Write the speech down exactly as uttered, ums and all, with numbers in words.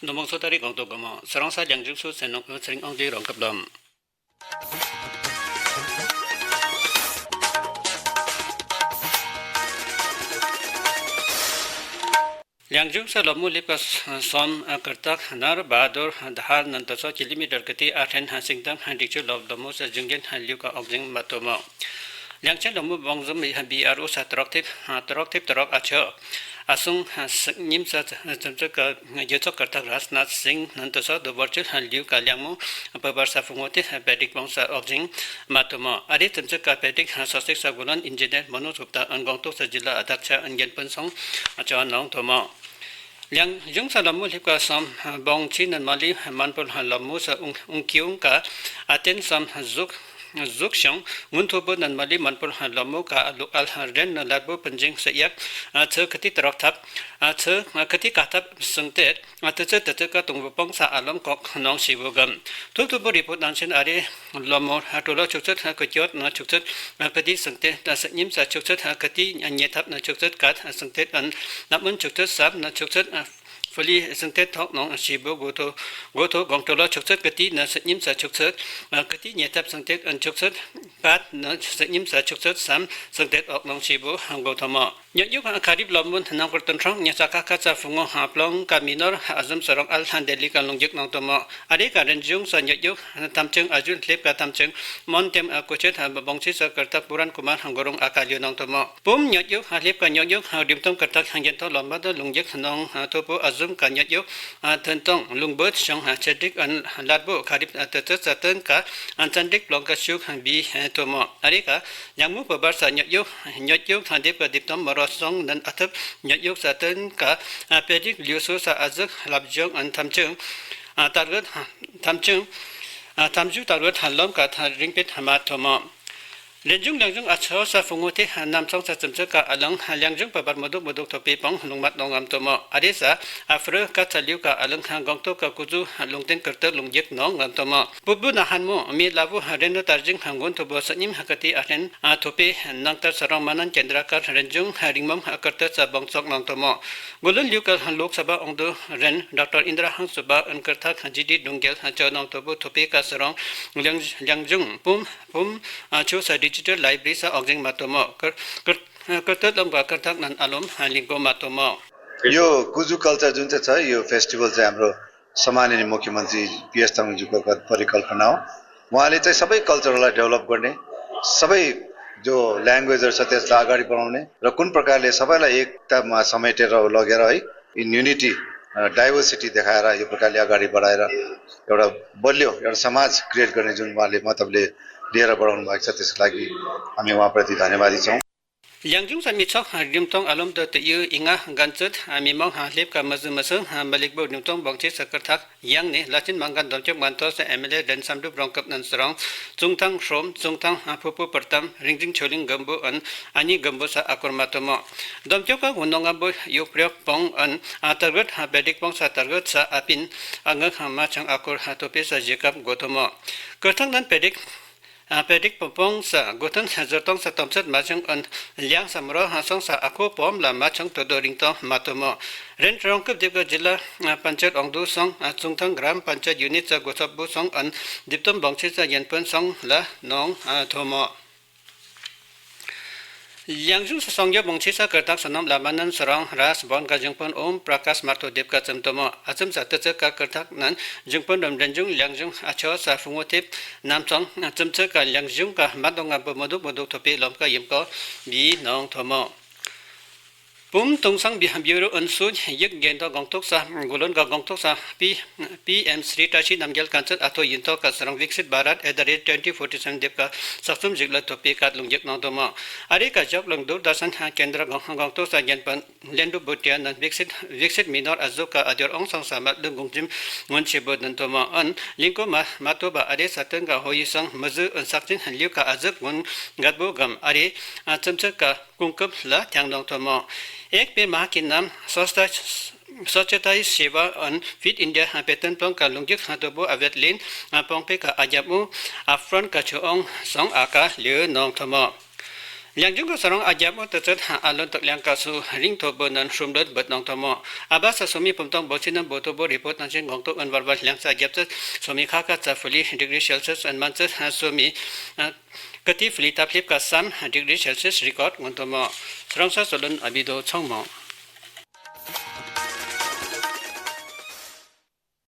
ནོ་མོང་སོ་ཏ་རི་གོང་དུ་གོ་མོ། ས་རང་ས་ལིང་ཇུང་སུ་སེ་ནོང་ཚེ་རིང་ཨང་ཏི་རོང་ཀབ་ལོམ། ལིང་ཇུང་ས་ལོ་མོ་ལེབ་ཀ་སོམ་ཀར་ཏག་ནར་བ་དོར་དྷར་ནན་ཏོ་སོ་ཀི་ལོ་མི་ཊར་ཀ་ཏི་ཨ་ཐེན་ཧ་སིང་དང་ཧ་འགྲིག་ཆུ་ལོ་ལོ་མོ་ས་ཇུང་གེན་ཧ་ལིའུ་ཀ་ཨོག་ཟིང་མ་ཏོ་མོ། ལིང་ཆེན་ལོ་མོ་བོང་ཟོམ་བི་ཨར་ཨོ་ས་ཏྲོག་ཐེབ་ཏྲོག་ཐེབ་ཏྲོག་ཨ་ཆོ། ཨ་སུང་ཉིམ་ས་ཙམ་ཙ་ཀ་རྒྱལ་ཚོགས་ཀར་ཏག་རཱཇ་ནཱཐ་སིང་ནན་ཏོ་སོ་དོ་བར་ཅུལ་ལིའུ་ཀ་ལིང་མོ་པ་བར་ས་ཕུང་ངོ་ཏེ་པེ་ཏིག་བོང་ས་ཨོག་ཟིང་མ་ཏོ་མོ། ཨ་རེ་ཙམ་ཙ་ཀ་པེ་ཏིག་སོ་སིག་ས་གུ་ལོན་ཨིན་ཇི་ནེར་མོ་ནོ་ཟུབ་ཏ་ཨན་གོང་ཏོག་ས་ཇི་ལ་ཨ་དག་ཆ་ཨན་རྒྱན་པན་སོང་ཨ་ཆོ་ནོང་ཏོ་མོ། ལིང་ཇུང་ས་ལོ་མོ་ལེབ་ཀ་སོམ་བོང་ཆི་ནན་མ་ལི་མན་པོ་ལོ་མོ་ས་ཨུང་ཨུང་ཀི་ཨུང་ཀ་ཨ་ཏེན་སོམ་ཟུག་ཟུག་ཤོང་སྔུན་ཐོ་བོ་ནན་མ་ལི་མན་པོ་ལོ་མོ་ཀ་ཨ་ལུ་ཨལ་རེན་ནི་ལད་བོ་པིན་ཇིང་ས་ཡག་ཨ་ཚེ་ཁ་ཏི་ཏྲོག་ཐབ་ཨ་ཚེ་ཁ་ཏི་ཀ་ཐབ་སང་ཏེ་ཨ་ཏི་ཚེ་ཏི་ཚེ་ཀ་ཏུང་བོ་པོང་ས་ཨ་ལོམ་ཀོག་ནོང་ཤི་བོ་གམ། ཐུབ་ཐུབ་བོ་རི་པོརྟ་ནང་ཆེན་ཨ་རེ་ལོ་མོ་ཨ་ཏོ་ལོ་ཆུག་ཚད་ཁ་ཀྱོད་ན་ཆུག་ཚད་ཨ་ཁ་ཏི་སང་ཏེ་ཏ་ས་ཉིམ་ས་ཆུག་ཚད་ཨ་ཁ་ཏི་ཉེ་ཐབ་ན་ཆུག་ཚད་ཀ་སང་ཏེ་ཨན་ནམ་ཨན་ཆུག་ཚད་སམ་ན་ཆུག་ཚད་ཨ་ཕུ་ལི་སང་ཏེ་ཐོག་ནོང་ཤི་བོ་གོ་ཐོ་གོ་ཐོ་གོང་ཏོ་ལོ་ཆུག་ཚད་ཁ་ཏི་ན་ས་ཉིམ་ས་ཆུག་ཚད་ཨ་ཁ་ཏི་ཉེ་ཐབ་སང་ཏེ་ཨན་ཆུག་ཚད་ཀ་ན་ས་ཉིམ་ས་ཆུག་ཚད་སམ་སང་ཏེ་ཨོག་ནོང་ཤི་བོ་གོ་ཐོ་མོ། ཉོ་ཉུག་ཁ་རིབ་ལོ་མོ་ནང་ཀོར་ཏུན་ཁྲོང་ཉ་ས་ཁ་ཁ་ཚ་ཕུ་ངོ་ཧ་པློང་ཀ་མི་ནོར་ཨ་ཟམ་ས་རོང་ཨལ་ཧན་དེ་ལི་ཀ་ལུང་རྒྱུག་ནང་ཏོ་མོ། ཨ་རེ་ཀ་རེན་ཇུང་ས་ཉོ་ཉུག་ཐམ་ཅང་ཨ་ཇུ་ལེབ་ཀ་ཐམ་ཅང་མོན་ཏེམ་ཨ་ཀོ་ཆེ་ཐ་བོང་ཆི་ས་ཀར་ཏག་པུ་རན་ཀུ་མར་གོ་རུང་ཨ་ཀ་ལིའུ་ནང་ཏོ་མོ། བུམ་ཉོ་ཉུག་ལེབ་ཀ་ཉོ་ཉུག་རིམ་ཏོང་ཀར་ཏག་ཡན་ཐོ་ལོ་མ་དོ་ལུང་རྒྱུག་ནང་ཐོ་པོ་ཨ་ཟུམ་ཀ་ཉོ་ཉུག་ཐོན་ཏོང་ལུང་བོད་ཤོང་ཆེ་དྲིག་ཨན་ལད་བོ་ཁ་རིབ་ཏི་ཚེ་ཙ་ཏན་ཀ་ཨན་ཙན་དྲིག་པློང་ཀ་ཤུག་བི་ཏོ་མོ། ཨ་རེ་ཀ་ཡང་མུ་བོ་བར་ས་ཉོ་ཉུག་ཉོ་ཉུག་ཐང་དེབ་ཀ་དིབ་ཏོམ་མོ་རོ་སོང་ནན་ཨ་ཐབ་ཉོ་ཉུག་ས་ཏན་ཀ་ཨ་པེ་རིག་ལིའུ་སུ་ས་ཨ་ཟུག་ལབ་ཇོང་ཨན་ཐམ་ཅང་ཨ་ཏར་གད་ཐམ་ཅང་ཨ་ཐམ་ཇུ་ཏར་གད་ལོམ་ཀ་ཐ་རིང་པེ་ཐ་མ་ཐོ་མོ། རེན་ཇུང་ལང་ཇུང་ཨ་ཆོ་ས་ཕུ་ངོ་ཏེ་ནམ་ཚོང་ས་ཙམ་ཚེ་ཀ་ཨ་ལང་ལང་ཇུང་པ་བར་མོ་དུག་མོ་དུག་ཐོ་པེ་པོང་ལུང་མ་ཏོང་ངམ་ཏོ་མོ། ཨ་རེ་ས་ཨ་ཕྲུ་ཀ་ཚ་ལིའུ་ཀ་ཨ་ལང་ཁང་གོང་ཏོ་ཀ་ཀུ་ཛུ་ལུང་ཏེན་ཀར་ཏ་ལུང་རྒྱུག་ནོང་ངམ་ཏོ་མོ། པུ་པུ་ན་ཧན་མོ་མི་ལ་བུ་རེན་ནོ་ཏར་ཇིང་ཧ་གུན་ཐུ་བོ་ས་ཉིམ་ཧ་ཀ་ཏི་ཨ་ཧྲེན་ཨ་ཐུ་པེ་ནང་ཏར་ས་རོང་མ་ནན་ཀེན་དྲ་ཀར་རེན་ཇུང་ཧ་རིང་མོམ་ཧ་ཀར་ཏ་ས་བོང་ཙོག་ནང་ཏོ་མོ། གུ་ལུན་ལིའུ་ཀ་ལོག་ས་བ་ཨོང་དུ་རེན་ཌོག་ཊར་ཨིན་དྲ་ཧང་སུ་བ་ཨན་ཀར་ཐག་ཇི་ཌི་དུང་གེལ་ཧ་ཅོ་ནང་ཏོ་བུ་ཐུ་པེ་ཀ་ས་རོང་ལང་ལང་ཇུང་པུམ་པུམ་ཨ་ཆུ་ས་ཌི་ཇི་ཊལ་ལའི་བྲི་ས་ཨོག་ཟིང་མ་ཏོ་མོ། ཀར་ཀར་ཀར་ཏ་ལོམ་བ་ཀར་ཐག་ནན་ཨ་ལོམ་ལིང་གོ་མ་ཏོ་མོ། यो कुजु कल्चर जुन चाहिँ छ, यो फेस्टिभल चाहिँ हाम्रो सम्माननीय मुख्यमन्त्री पिएस तामाङज्यूको प-, परिकल्पना हो। उहाँले चाहिँ सबै कल्चरलाई डेभलप गर्ने, सबै जो ल्याङ्ग्वेजहरू छ, त्यसलाई अगाडि बढाउने र कुन प्रकारले सबैलाई एकतामा समेटेर लगेर है, इन युनिटी, अ, डाइभर्सिटी देखाएर यो प्रकारले अगाडि बढाएर एउटा बलियो एउटा समाज क्रिएट गर्ने जुन उहाँले मतलबले लिएर बढाउनु भएको छ, त्यसको लागि हामी उहाँप्रति धन्यवादी छौँ। ལང་ཇུང་ས་མི་ཚོགས་རིམ་ཏོང་ཨ་ལོམ་དོ་ཏེ་ཡུ་ཨི་ང་གན་ཙུད་མི་མང་ཧ་ལེབ་ཀ་མ་ཟུ་མ་སུ་མ་ལིག་བོ་རིམ་ཏོང་བོང་ཆེ་ས་ཀར་ཐག་ཡང་ནེ་ལ་ཅིན་མང་གན་དོམ་ཅོག་མན་ཏོ་ས་ཨེམ་ཨེལ་ཨེ་རེན་སམ་དུབ་རོང་ཀབ་ནན་ས་རོང་ཙུང་ཐང་ཧྲོམ་ཙུང་ཐང་ཕུ་པུ་པར་ཏམ་རིང་ཛིང་ཆོ་ལིང་གམ་བུ་ཨན་ཨ་ནི་གམ་བུ་ས་ཨ་ཀོར་མ་ཏོ་མོ། དོམ་ཅོག་ཀ་གུན་ནོ་ངམ་བུ་ཡུག་པྲོག་པོང་ཨན་ཨ་ཏར་གད་ཧ་བེ་ཏིག་པོང་ས་ཏར་གད་ས་ཨ་པིན་ཨ་ངག་ཧ་མ་ཆང་ཨ་ཀོར་ཧ་ཏོ་པེ་ས་ཞི་ཀབ་གོ་ཏོ་མོ། ཀར་ཐང་ནན་བེ་ཏིག་ཨ་པེ་ཏིག་པོ་པོང་ས་གོ་ཐན་ཟུར་ཏོང་ས་ཏོམ་ཚད་མ་ཆང་ཨན་ལིང་ས་མོ་རོ་ཧ་སོང་ས་ཨ་ཁོ་པོམ་ལ་མ་ཆང་ཏོ་དོ་རིང་ཏོང་མ་ཏོ་མོ། རེན་རོང་ཀབ་དིབ་ཀ་ཇི་ལ་ཨ་པན་ཅད་ཨོང་དུ་སོང་ཨ་ཙུང་ཐང་གྲམ་པན་ཅད་ཡུ་ནིཊ་ས་གོ་ཚོབ་བུ་སོང་ཨན་དིབ་ཏོམ་བོང་ཆེ་ས་ཡན་པན་སོང་ལ་ནོང་ཨ་ཐོ་མོ། ལང་ཇུང་ས་སོང་ཡོ་བོང་ཆེ་ས་ཀར་ཐག་ས་ནོམ་ལ་མ་ནན་ས་རོང་ར་ས་བོན་ག་ཇུང་པན་ཨོམ་པྲ་ཀཱས་མར་ཐོ་དིབ་ཀ་ཙམ་ཏོ་མོ། ཨ་ཙམ་ས་ཏི་ཚེ་ཀ་ཀར་ཐག་ནན་ཇུང་པན་རོམ་རེན་ཇུང་ལང་ཇུང་ཨ་ཆོ་ས་ཕུ་ངོ་ཐེབ་ནམ་ཚོང་ཨ་ཙམ་ཚེ་ཀ་ལང་ཇུང་ཀ་མ་དོང་ང་བོ་མོ་དུག་མོ་དུག་ཐོ་པེ་ལོམ་ཀ་ཡིམ་ཀོ་བི་ནོང་ཐོ་མོ། བུམ་ཏུང་སང་བི་བི་རུ་ཨན་སུ་ཡིག་གེན་ཏོ་གོང་ཐོག་ས་གུ་ལོན་ག་གོང་ཐོག་ས་པི་པི་ཨེམ་སི་རི་ཏྲ་ཤི་ནམ་གྱལ་ཀན་ཚད་ཨ་ཐོ་ཡིན་ཏོ་ཀ་ས་རང་བིག་སིད་བྷ་རད་ཨེ་ད་རེ་ཊ་ཊི་ཝེན་ཊི་ཕོར་ཊི་སེ་བེན་དེབ་ཀ་ས་ཙུམ་ཞིག་ལ་ཐོབ་པེ་ཀ་ལུང་རྒྱུག་ནང་དོ་མོ། ཨ་རི་ཀ་ཇོག་ལང་དུར་དར་སན་ཧ་ཀེན་དྲ་གོང་ཧ་གོང་ཐོག་ས་གྱན་པན་ལེན་དུ་བུ་ཏི་ཡ་ནན་བིག་སིད་བིག་སིད་མི་ནོར་ཨ་ཟུག་ཀ་ཨ་དོར་ཨོང་སང་ས་མ་ལུ་གུང་ཇིམ་སྔོན་ཆེ་བོ་དན་དོ་མོ། ཨན་ལིང་ཀོ་མ་མ་ཏོ་བ་ཨ་རེ་ས་ཏན་ཀ་ཧོ་ཡི་སང་མ་ཟུ་ཨན་སག་ཅིན་ལིའུ་ཀ་ཨ་ཟུག་གུན་གད་བོ་གམ་ཨ་རེ་ཨ་ཙམ་ཚད་ཀ་ཀུང་ཀབ་ལ་ཐེང་དོང་ཐོ་མོ། ཨེག་པེ་མ་ཀི་ནམ་སོ་སྟ་སོ་ཅེ་ཏའི་སེ་ཝ་ཨན་ཕིཊ་ཨིན་ཌི་ཡ་ཧ་པེ་ཏན་པོང་ཀ་ལུང་རྒྱུག་ཧ་དོ་བོ་ཨ་བེད་ལིན་ཨ་པོང་པེ་ཀ་ཨ་རྒྱབ་མུ་ཨ་ཕྲོན་ཀ་ཆུ་ཨོང་སོང་ཨ་ཀ་ལེའུ་ནོང་ཐོ་མོ། Liangjun ko sarong agyap mo tatsat alon tak liang kasu ring to bonan shumdot bat nong tomo. Aba sa sumi pumtong botsinan boto bo report nang chen gong to an varvar liang sa agyap tsat sumi kaka tsa fuli degree Celsius an man tsat sumi kati fuli taplip ka sam degree Celsius record ngon tomo. Sarong sa solon abido chong mo.